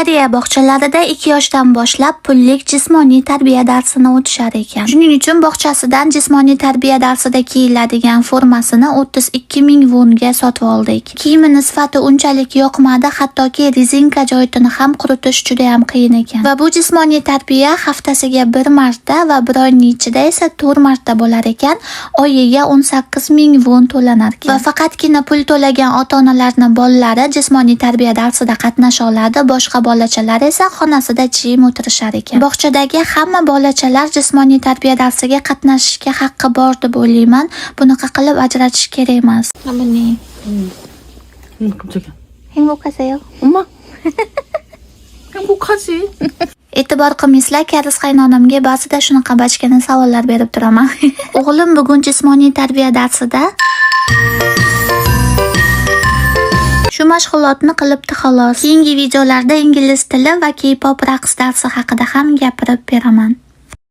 Koreya bog'chalarida 2 yoshdan boshlab pullik jismoniy tarbiya darsini o'tishar ekan. Shuning uchun bog'chasidan jismoniy tarbiya darsida kiyiladigan formasini 32 ming vonga sotib oldik. Kiyimini sifati unchalik yoqmadi, hattoki rezinka joyitini ham quritish juda ham qiyin ekan. Va bu jismoniy tarbiya haftasiga bir marta va bir oyning ichida esa 4 marta bo'lar ekan. Oyiga 18 ming won to'lanar ekan. Va faqatgina pul to'lagan ota-onalarning bolalari jismoniy tarbiya darsida qatnasha oladi, boshqa bolachalar esa xonasida jim o'tirishar ekan. Bog'chadagi hamma bolachalar jismoniy tarbiya darsiga qatnashishga haqqi bor deb o'ylayman. Bunaqa qilib ajratish kerak emas. 아버님, 응, 깜짝이야. 행복하세요? 엄마? 행복하지. E'tibor qilmaysizlar, koreys qaynonamga ba'zida shunaqa bachkana savollar berib turaman. O'g'lim bugun jismoniy tarbiya darsida shu mashg'ulotni qilibdi xolos. Keyingi videolarda ingliz tili va K-pop raqs darsi haqida ham gapirib beraman.